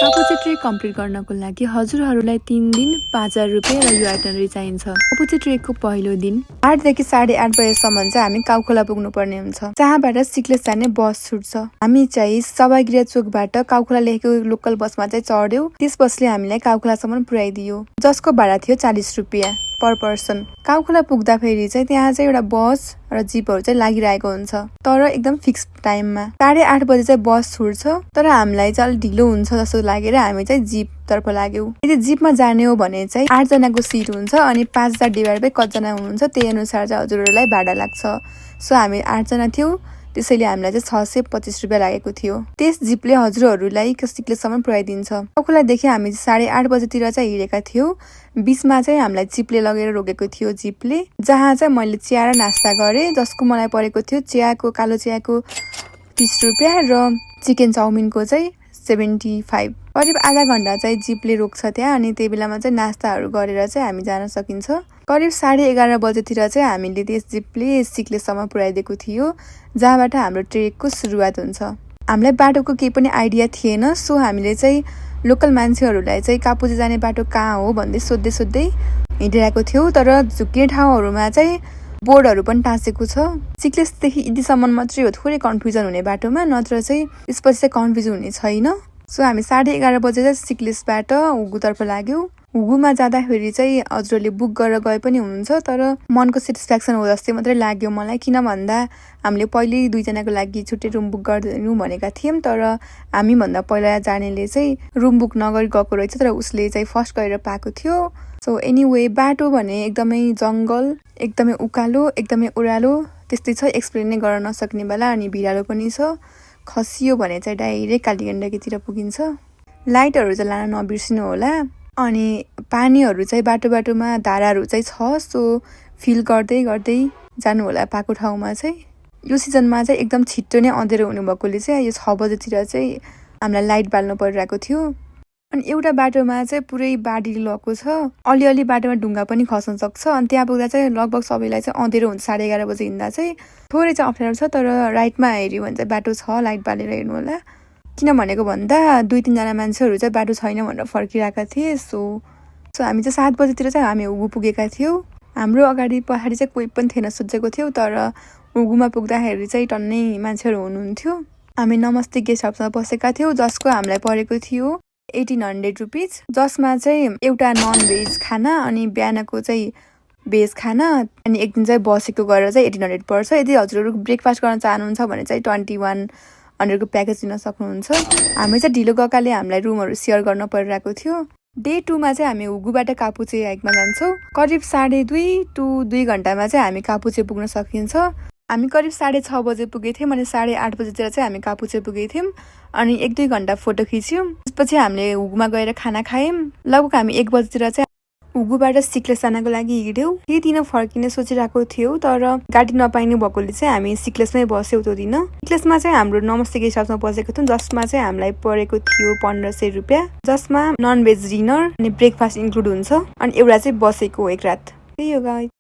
Kapuche trek complete गर्नको लागि हजुरहरूलाई 3 दिन 5,000 रुपियाँ र यो आइटनरी चाहिन्छ। कापुचे ट्रेकको पहिलो दिन 8 देखि 8:30 बजेसम्म चाहिँ हामी काउखोला पुग्नु पर्ने हुन्छ, जहाँबाट सिक्लेस जाने बस छुट्छ। हामी चाहिँ सभागृह चोकबाट काउखोला लेखेको लोकल बसमा चाहिँ चढ्यौं। त्यस बसले हामीलाई काउखोलासम्म पुर्याइदियो, जसको भाडा थियो 40 रुपियाँ पर पर्सन। काउखोला पुग्दाखेरि चाहिँ त्यहाँ चाहिँ एउटा बस र जिपहरू चाहिँ लागिरहेको हुन्छ, तर एकदम फिक्स टाइममा। 8:30 बजे चाहिँ बस छुट्छ, तर हामीलाई चाहिँ अलिक ढिलो हुन्छ जस्तो लागेर हामी चाहिँ जिप तर्फ लाग्यौं। यदि जिपमा जाने हो भने चाहिँ 8 जनाको सिट हुन्छ अनि 5,000 डिभाइड बाइ कतिजना हुनुहुन्छ त्यही अनुसार चाहिँ हजुरहरूलाई भाडा लाग्छ। सो हामी 8 जना थियौं, त्यसैले हामीलाई चाहिँ 625 रुपियाँ लागेको थियो। त्यस जिपले हजुरहरूलाई सिक्लेससम्म पुर्याइदिन्छ। काउखोलादेखि हामी 8:30 बजेतिर चाहिँ हिँडेका थियौं। बीचमा चाहिँ हामीलाई जिपले लगेर रोकेको थियो, जिपले, जहाँ चाहिँ मैले चिया र नास्ता गरेँ, जसको मलाई परेको थियो चियाको कालो चियाको 30 रुपियाँ र चिकन चाउमिनको चाहिँ 75। करिब आधा घण्टा चाहिँ जिपले रोक्छ त्यहाँ, अनि त्यही बेलामा चाहिँ नास्ताहरू गरेर चाहिँ हामी जान सकिन्छ। करिब 11:30 बजेतिर चाहिँ हामीले त्यस जिपले सिक्लेससम्म पुर्याइदिएको थियो, जहाँबाट हाम्रो ट्रेकको सुरुवात हुन्छ। हामीलाई बाटोको केही पनि आइडिया थिएन, सो हामीले चाहिँ लोकल मान्छेहरूलाई चाहिँ कापुचे जाने बाटो कहाँ हो भन्दै सोध्दै हिँडिरहेको थियौँ। तर झुक्किने ठाउँहरूमा चाहिँ बोर्डहरू पनि टाँसेको छ। सिक्लेसदेखि यतिसम्म मात्रै हो थोरै कन्फ्युजन हुने बाटोमा, नत्र चाहिँ त्यसपछि चाहिँ कन्फ्युजन हुने छैन। सो हामी 11:30 बजे चाहिँ सिक्लेसबाट हुगुतर्फ लाग्यौँ। हुगुमा जाँदाखेरि चाहिँ हजुरहरूले बुक गरेर गए पनि हुनुहुन्छ, तर मनको सेटिस्फ्याक्सन हो जस्तै मात्रै लाग्यो मलाई। किन भन्दा हामीले पहिल्यै 2 जनाको लागि छुट्टै रुम बुक गरिदिनु भनेका थियौँ, तर हामीभन्दा पहिला जानेले चाहिँ रुम बुक नगरी गएको रहेछ, तर उसले चाहिँ फर्स्ट गरेर पाएको थियो। सो एनिवे बाटो भने एकदमै जङ्गल, एकदमै उकालो, एकदमै ओह्रालो त्यस्तै छ, एक्सप्लेन नै गर्न नसक्ने बेला। अनि भिरालो पनि छ। खसियो भने चाहिँ डाइरेक्ट कालीगण्डकीतिर पुगिन्छ। लाइटहरू चाहिँ लान नबिर्सिनु होला। अनि पानीहरू चाहिँ बाटोमा धाराहरू चाहिँ छ, सो फिल गर्दै जानु होला पाएको ठाउँमा चाहिँ। यो सिजनमा चाहिँ एकदम छिट्टो नै अँधेरो हुने भएकोले चाहिँ यो 6 बजेतिर चाहिँ हामीलाई लाइट बाल्नु परिरहेको थियो। अनि एउटा बाटोमा चाहिँ पुरै बाढी लगाएको छ, अलिअलि बाटोमा ढुङ्गा पनि खस्न सक्छ। अनि त्यहाँ पुग्दा चाहिँ लगभग सबैलाई चाहिँ अँधेरो हुन्छ। 11:30 बजे हिँड्दा चाहिँ थोरै चाहिँ अप्ठ्यारो छ, तर राइटमा हेऱ्यो भने चाहिँ बाटो छ, लाइट बालेर हेर्नु होला। किन भनेको भन्दा 2-3 जना मान्छेहरू चाहिँ बाटो छैन भनेर फर्किरहेका थिए। सो हामी चाहिँ 7 बजेतिर चाहिँ हामी हुगु पुगेका थियौँ। हाम्रो अगाडि पछाडि चाहिँ कोही पनि थिएन सोचेको थियौँ, तर हुगुमा पुग्दाखेरि चाहिँ टन्नै मान्छेहरू हुनुहुन्थ्यो। हामी नमस्ते गेस्ट हाउसमा बसेका थियौँ, जसको हामीलाई परेको थियो 1800 रुपिज, जसमा चाहिँ एउटा नन भेज खाना अनि बिहानको चाहिँ भेज खाना, अनि एक दिन चाहिँ बसेको गरेर चाहिँ 1800 पर्छ। यदि हजुरहरू ब्रेकफास्ट गर्न चाहनुहुन्छ भने चाहिँ 2100 को प्याकेज लिन सक्नुहुन्छ। हामी चाहिँ ढिलो गएकाले हामीलाई रुमहरू सेयर गर्न परिरहेको थियो। डे 2 मा चाहिँ हामी हुगुबाट कापुचे हाइकमा जान्छौँ। करिब 2.5 to 2 घण्टामा चाहिँ हामी कापुचे पुग्न सकिन्छ। हामी करिब 6:30 बजे पुगेको थियौँ, अनि 8:30 बजेतिर चाहिँ हामी कापुचे पुगेको थियौँ। अनि 1-2 घण्टा फोटो खिच्यौँ। त्यसपछि हामीले हुगुमा गएर खाना खायौँ। लगभग हामी 1 बजेतिर चाहिँ हुगुबाट सिक्लेस जानको लागि हिँड्यौँ। यही दिन फर्किने सोचिरहेको थियौँ, तर गाडी नपाइने भएकोले चाहिँ हामी सिक्लेसमै बस्यौँ त्यो दिन। सिक्लेसमा चाहिँ हाम्रो नमस्ते गेस्ट हाउसमा बसेको थियौँ, जसमा चाहिँ हामीलाई परेको थियो 1500 रुपियाँ, जसमा नन भेज डिनर अनि ब्रेकफास्ट इन्क्लुड हुन्छ। अनि एउटा चाहिँ बसेको 1 रात। त्यही हो गाइस।